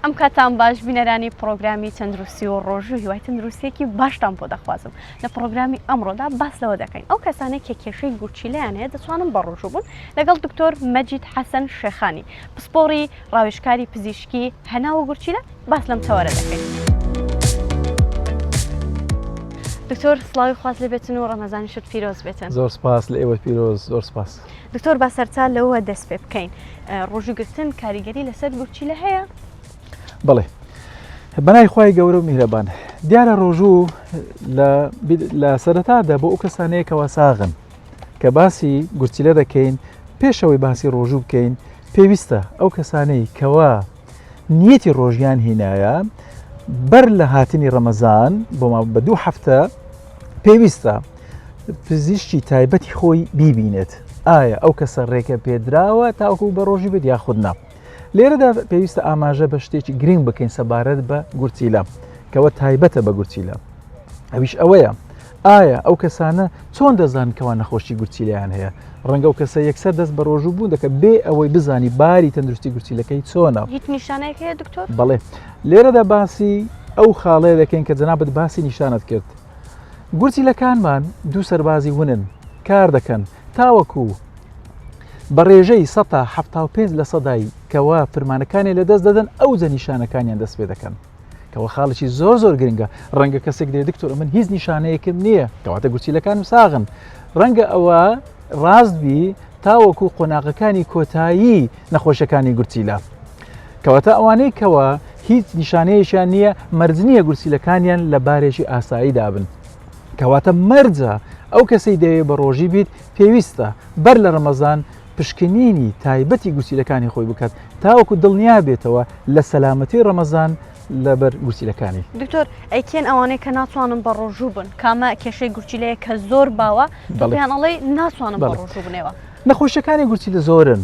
ئەم کاتان باش بینەرانی پڕۆگرامی تەندروستی و ڕۆژوو هیوای تەندروستیەکی باشتان بۆ دەخوازم لە پڕۆگرامی ئەمڕۆدا باس لەوە دەکەین ئەو کەسانەی کە کێشەی گورچیلەیان هەیە دەتوانن بە ڕۆژوو بوون لەگەڵ دکتۆر مەجید حەسەن شێخانی پسپۆڕی ڕاوێژکاری پزیشکی هەناو و گورچیلە باس لەم تەوەرە دەکەین. دکتۆر سڵاوی خواست لێ بێتن و ڕەمەزانیشت پیرۆز بێتن. زۆر سپاس لە ئێوە پیرۆز زۆر سپاس. دکتۆر با سەرتا لەوە دەست پێ بکەین ڕۆژووگرتن کاریگەری لەسەر گورچیلە هەیە؟ بەڵێ بەنای خوای گەورە و میهرەبان دیارە ڕۆژوو لە سەرەتادا بۆ ئەو کەسانەیە کەوا ساغن کە باسی گورچیلە دەکەین پێشەوەی باسی ڕۆژوو بکەین پێویستە ئەو کەسانەی کەوا نیەتی ڕۆژیان هینایە بەر لە هاتنی ڕەمەزان بۆ بە دوو هەفتە پێویستە پزیشکی تایبەتی خۆی بیبینێت ئایا ئەو کەسە ڕێکە پێدراوە تاوەکو بە ڕۆژی بێت یاخود نا لێرەدا پێویستە ئاماژە بە شتێکی گرنگ بکەین سەبارەت بە گورچیلە کەوە تایبەتە بە گورچیلە ئەویش ئەوەیە ئایا ئەو کەسانە چۆن دەزان کەوا نەخۆشی گورچیلیان هەیە ڕەنگە و کەسە یەکسەر دەست بە ڕۆژوو بوون دەکە بێ ئەوەی بزانی باری تەندروستی گورچیلەکەی چۆنە هیچ نیشانەیەک هەیە دکتۆر بەڵێ لێرەدا باسی ئەو خاڵەیە دەکەین کە جەنابت باسی نیشانت کرد گورچیلەکانمان دوو سەربازی ونن کار دەکەن تاوەکو بە ڕێژەی سەتا 75 لە سەدای کەوا فرمانەکانی لەدەست دەدەن ئەو جە نیشانەکانیان دەست پێ دەکەن کەەوە خاڵێکی زۆر زۆر گرنگە ڕەنگە کەسێک دێ دکتۆر من هیچ نیشانەیەکم نییە کەواتە گورچیلەکانم ساغن ڕەنگە ئەوە ڕاست بی تاوەکو قۆناغەکانی کۆتایی نەخۆشیەکانی گورچیلە کەواتە ئەوانەی کەوە هیچ نیشانەیەکیان نییە مەرج نییە گورچیلەکانیان لە بارێکی ئاساییدا بن کەواتە مەرجە ئەو کەسەی دەوێت بە ڕۆژی بیت پێویستە بەر لە ڕەمەزان پشکنینی تایبەتی گورچیلەکانی خۆی بکات تاوەکو دڵنیا بێتەوە لە سەلامەتی ڕەمەزان لەبەر گورچیلەکانی. دکتۆر ئەی کێن ئەوانەی کە ناتوانن بە ڕۆژوو بن کامە کێشەی گورچیلەیە کە زۆر باوە تۆ پێیان ئەڵێی ناتوانن بە ڕۆژوو بنەوە؟ نەخۆشیەکانی گورچیلە زۆرن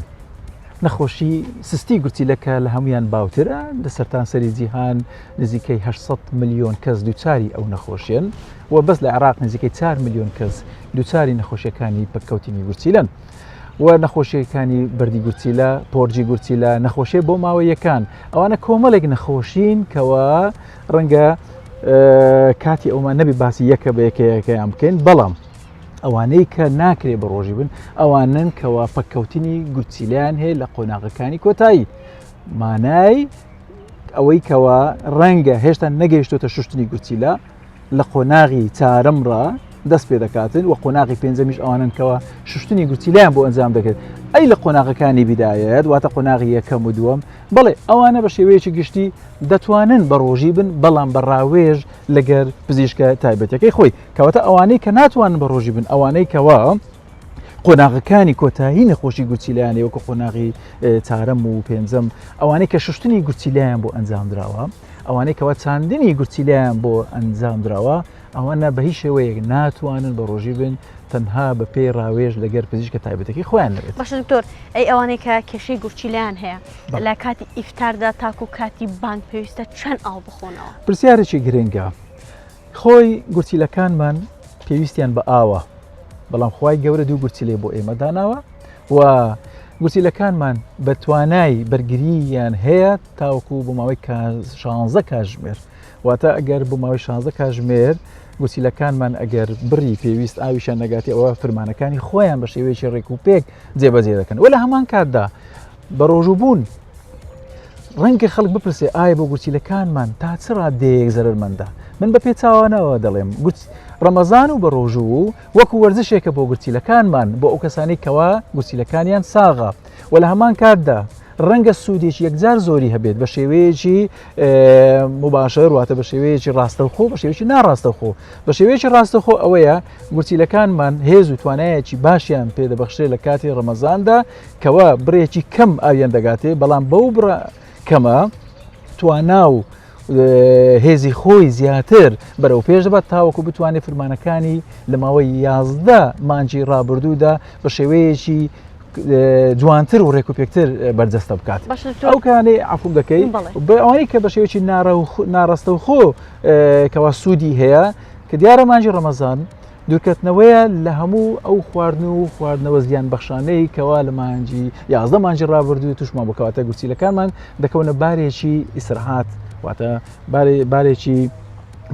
نەخۆشی سستی گورچیلە کە لە هەمویان باوترە لە سەرتانسەری جیهان نزیکەی 800 ملیۆن کەس دووچاری ئەو نەخۆشیەن و بەس لە عێراق نزیکەی 4 ملیۆن کەس دووچاری نەخۆشیەکانی پەککەوتنی گورچیلەن. و نەخۆشیەکانی بەردی گورچیلە، پۆرجی گورچیلە، نەخۆشیە بۆ ماوەیەکان ئەوانە کۆمەڵێک نەخۆشین کەوا ڕەنگە کاتی ئەومان نەبی باسی یەکە بە یەکەیەکەیان بکەین بەڵام ئەوانەی کە ناکرێ بە ڕۆژی بن ئەوانن کەوا پەککەوتنی گورچیلیان هەیە لە قۆناغەکانی کۆتایی مانای ئەوەی کەوا ڕەنگە هێشتا نەگەیشتۆتە شوشتنی گورچیلە لە قۆناغی چارەمڕا دەست پێ دەکاتن و قۆناغی پێنجەمیش ئەوانن کەەوە شوشتنی گورچیلیان بۆ ئەنجام دەکرێت ئەی لە قۆناغەکانی بیدایەت واتە قۆناغی یەکەم و دووەم بەڵێ ئەوانە بە شێوەیەکی گشتی دەتوانن بە ڕۆژی بن بەڵام بە ڕاوێژ لەگەر پزیشکە تایبەتەکەی خۆی کەواتە ئەوانەی کە ناتوانن بە ڕۆژی بن ئەوانەی کەوا قۆناغەکانی کۆتایی نەخۆشی گورچیلیان وەکو قۆناغی چارەم و پێنجەم ئەوانەی کە شوشتنی گورچیلیان بۆ ئەنجام دراوە ئەوانەی کەوا چاندنی گورچیلیان بۆ ئەنجام دراوە ئەوانە بە هیچ شێوەیەک ناتوانن بە ڕۆژی بن تەنها بە پێی ڕاوێژ لەگەر پزیشکە تایبەتەکەی خۆیان نەبێت. باشە دکتۆر ئەی ئەوانەی کە کێشەی گورچیلەیان هەیە لە کاتی ئیفتاردا تاکو کاتی بانگ پێویستە چەند ئاو بخۆنەوە؟ پرسیارێکی گرنگە خۆی گورچیلەکانمان پێویستیان بە ئاوە بەڵام خوای گەورە دوو گورچیلەی بۆ ئێمە داناوە و گورچیلەکانمان بە توانای بەرگرییان هەیە تاوەکو بۆ ماوەی 16 کاژمێر واتە ئەگەر بۆ ماوەی 16 کاژمێر گورچیلەکانمان ئەگەر بڕی پێویست ئاویشان نەگاتی ئەوە فرمانەکانی خۆیان بە شێوەیەکی ڕێک و پێک جێبەجێ دەکەن وە لە هەمان کاتدا بە ڕۆژوو بوون ڕەنگە خەڵک بپرسێ ئایا بۆ گورچیلەکانمان تا چ ڕادەیەک زەرەرمەندە من بە پێچاوانەوە دەڵێم گوت ڕەمەزان و بە ڕۆژوو وەکو وەرزشێکە بۆ گورچیلەکانمان بۆ ئەو کەسانی کەوا گورچیلەکانیان ساغە و لە هەمان کاتدا ڕەنگە سوودێکی یەکجار زۆری هەبێت بە شێوەیەکی مباشر واتە بە شێوەیەکی ڕاستەوخۆ بە شێوەیەکی ناڕاستەوخۆ بە شێوەیەکی ڕاستەخۆ ئەوەیە گورچیلەکانمان هێز و توانایەکی باشیان پێدەبەخشێت لە کاتی ڕەمەزاندا کەوا بڕێکی کەم ئاویان دەگاتێ بەڵام بەو بڕە کەمە توانا و هێزی خۆی زیاتر بەرەو پێش دەبات تاوەکو بتوانێت فرمانەکانی لە ماوەی یازدە مانگی ڕابردوودا بە شێوەیەکی جوانتر و ڕێکوپێکتر بەرجەستە بکات ئەو کانەی عفوم دەکەی بە ئەوانەی کە بە شێوەیەکی ناڕاستەوخۆ کەوا سوودی هەیە کە دیارە مانگی ڕەمەزان. دوورکەتنەوەیە لە هەموو ئەو خواردن و خواردنەوە زیان بەخشانەی کەوا لە مانجی 11 مانجی ڕابردوو توشمان بۆ کەواتە گورچیلەکانمان دەکەونە بارێکی ئیسرحات واتە بارێکی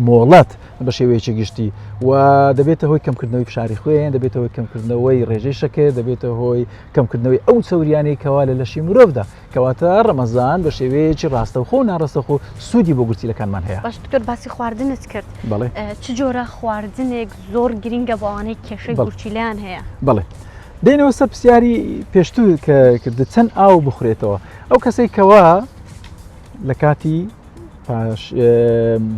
مۆڵەت بە شێوەیەکی گشتی و دەبێتە هۆی کەمکردنەوەی فشاری خوێن دەبێتە هۆی کەمکردنەوەی ڕێژەی شەکر دەبێتە هۆی کەمکردنەوەی ئەو چەوریانەی کەوا لە لەشی مرۆڤدا کەواتە ڕەمەزان بە شێوەیەکی ڕاستەوخۆ و ناڕاستەوخۆ سوودی بۆ گورچیلەکانمان هەیە. باش دکتۆر باسی خواردنت کرد بەڵێ. چ جۆرە خواردنێک زۆر گرینگە بۆ ئەوانەی کێشەی گورچیلەیان هەیە؟ بەڵێ دێنەوە سەر پرسیاری پێشتر کە کردت چەند ئاو بخورێتەوە ئەو کەسەی کەوا لە کاتی پاش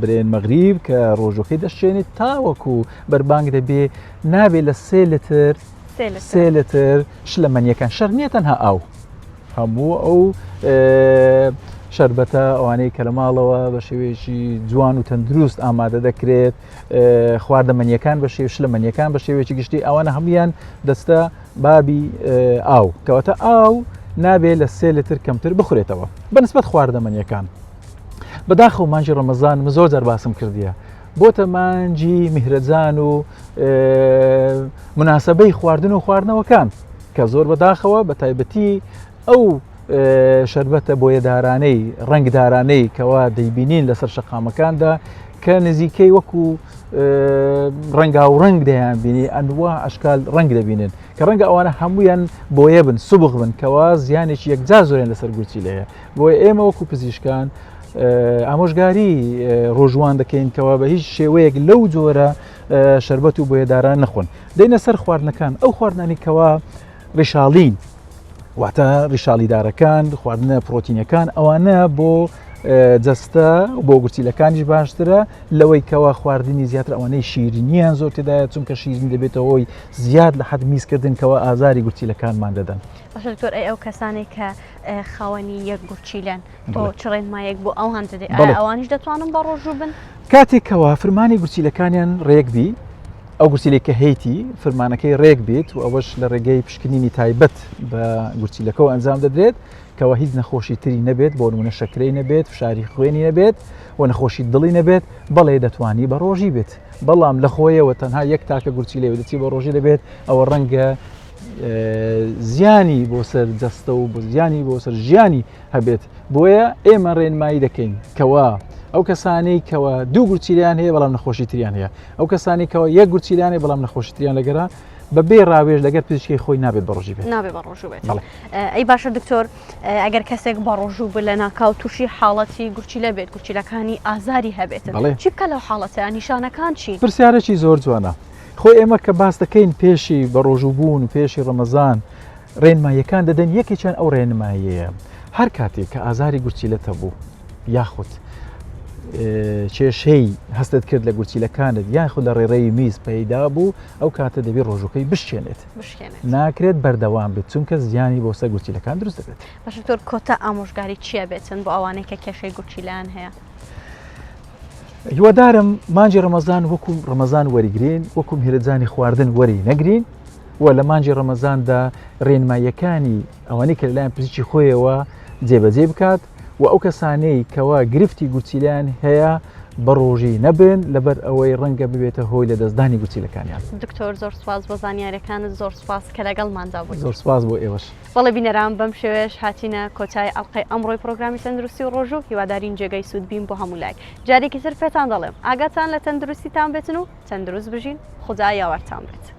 برێن مەغریب کە ڕۆژەکەی دەشێنێت تاوەکو بەربانگ دەبێ نابێ لە سێ لتر سێ لتر شلەمەنیەکان شەر نییە تەنها ئاو هەموو ئەو شربەتە ئەوانەی کە لە ماڵەوە بە شێوەیەکی جوان و تەندروست ئامادە دەکرێت خواردەمەنیەکان بە شێو شلەمەنیەکان بە شێوەیەکی گشتی ئەوانە هەمویان دەستە بابی ئاو کەواتە ئاو نابێ لە سێ لتر کەمتر بخورێتەوە بەنسبەت خواردەمەنیەکان بەداخەوە مانگی ڕەمەزان من زۆر جار باسم کردیە بۆتە مانگی میهرەجان و مناسبەی خواردن و خواردنەوەکان کە زۆر بەداخەوە بە تایبەتی ئەو شربەتە بۆیەدارانەی ڕەنگدارانەی کەوا دەیبینین لەسەر شەقامەکاندا کە نزیکەی وەکو ڕەنگا و ڕەنگ دەیان بینی ئەنوا ئەشکال ڕەنگ دەبینن کە ڕەنگە ئەوانە هەمویان بۆیە بن سوبغ بن کەوا زیانێکی یەکجار زۆریان لەسەر گورچیلەیە بۆیە ئێمە وەکو پزیشکان ئامۆژگاری ڕۆژوان دەکەین کەوا بە هیچ شێوەیەک لەو جۆرە شربەت و بۆیەداران نەخۆن دێنە سەر خواردنەکان ئەو خواردنانی کەوا ڕیشاڵین واتە ڕیشاڵیدارەکان خواردنە پرۆتینەکان ئەوانە بۆ جەستە بۆ گورچیلەکانیش باشترە لەوەی کەوا خواردنی زیاتر ئەوانەی شیرینیان زۆر تێدایە چونکە شیرین دەبێتە هۆی زیاد لە حەد میزکردن کەوا ئازاری گورچیلەکانمان دەدەن. باشە دکتۆر ئەی ئەو کەسانەی کە خاوەنی یەک گورچیلەن تۆ چ ڕێنمایەک بۆ ئەوان دەدەی ئایا ئەوانیش دەتوانن بە ڕۆژوو بن؟ کاتێک کەوا فرمانی گورچیلەکانیان ڕێک بی ئەو گورچیلەی کە هەیتی فرمانەکەی ڕێک بیت و ئەوەش لە ڕێگەی پشکنینی تایبەت بە گورچیلەکەەوە ئەنجام دەدرێت کەەوە هیچ نەخۆشی تری نەبێت بۆ نمونە شەکرەی نەبێت فشاری خوێنی نەبێت و نەخۆشی دڵی نەبێت بەڵێ دەتوانی بە ڕۆژی بێت بەڵام لە خۆیەوە تەنها یەک تاکە گورچیلەی دەچی بە ڕۆژی دەبێت ئەوە ڕەنگە زیانی بۆ سەر جەستە و بۆ زیانی بۆ سەر ژیانی هەبێت بۆیە ئێمە ڕێنمایی دەکەین کەوا ئەو کەسانەی کەوا دوو گورچیلیان هەیە بەڵام نەخۆشی تریان هەیە ئەو کەسانی کەەوە یەک گورچیلیان هەیە بەڵام نەخۆشی تریان لەگەرا بەبێ ڕاوێژ لەگەر پزیشکی خۆی نابێت بە ڕۆژی بێت نابێت بە ڕۆژوو بێت ئەی باشە دکتۆر ئەگەر کەسێک بە ڕۆژوو بوو لە ناکاو تووشی حاڵەتی گورچیلە بێت گورچیلەکانی ئازاری هەبێت چی بکە لەو حاڵەتە نیشانەکان چی پرسیارێکی زۆر جوانە خۆ ئێمە کە باس دەکەین پێشی بە ڕۆژوو بوون و پێشی ڕەمەزان ڕێنماییەکان دەدەن یەکێکیان ئەو ڕێنماییەیە هەر کاتێک کە ئازاری گورچیلەت هەبوو یاخود کێشەی هەستت کرد لە گورچیلەکانت یاخود لە ڕێڕەوی میز پەیدا بوو ئەو کاتە دەبی ڕۆژوەکەی بشکێنێت ناکرێت بەردەوام بێت چونکە زیانی بۆ سەر گورچیلەکان دروست دەبێت. باشە دکتۆر کۆتا ئامۆژگاری چییە بێتن بۆ ئەوانەی کە کێشەی گورچیلەیان هەیە؟ هیوادارم مانگی ڕەمەزان وەکو ڕەمەزان وەریگرین وەکو میهرەجانی خواردن وەری نەگرین و لە مانگی ڕەمەزاندا ڕێنماییەکانی ئەوانەی کە لەلایەن پزیشکی خۆیەوە جێبەجێ بکات و ئەو کەسانەی کەوا گرفتی گورچیلیان هەیە بە ڕۆژی نەبن لەبەر ئەوەی ڕەنگە ببێتە هۆی لە دەستدانی گورچیلەکانیان. دکتۆر زۆر سوپاس بۆ زانیاریەکانت زۆر سوپاس کە لەگەڵماندا بوویت. زۆر سوپاس بۆ ئێوەش. بەڵێ بینەران بەم شێوەیەش هاتینە کۆتای ئەڵقەی ئەمڕۆی پڕۆگرامی تەندروستی و ڕۆژوو هیوادارین جێگەی سوود بین بۆ هەموو لایەک جارێکی تر پێتان دەڵێم ئاگاتان لە تەندروستیتان بێتن و تەندروست بژین خودا یاوەرتان بێت.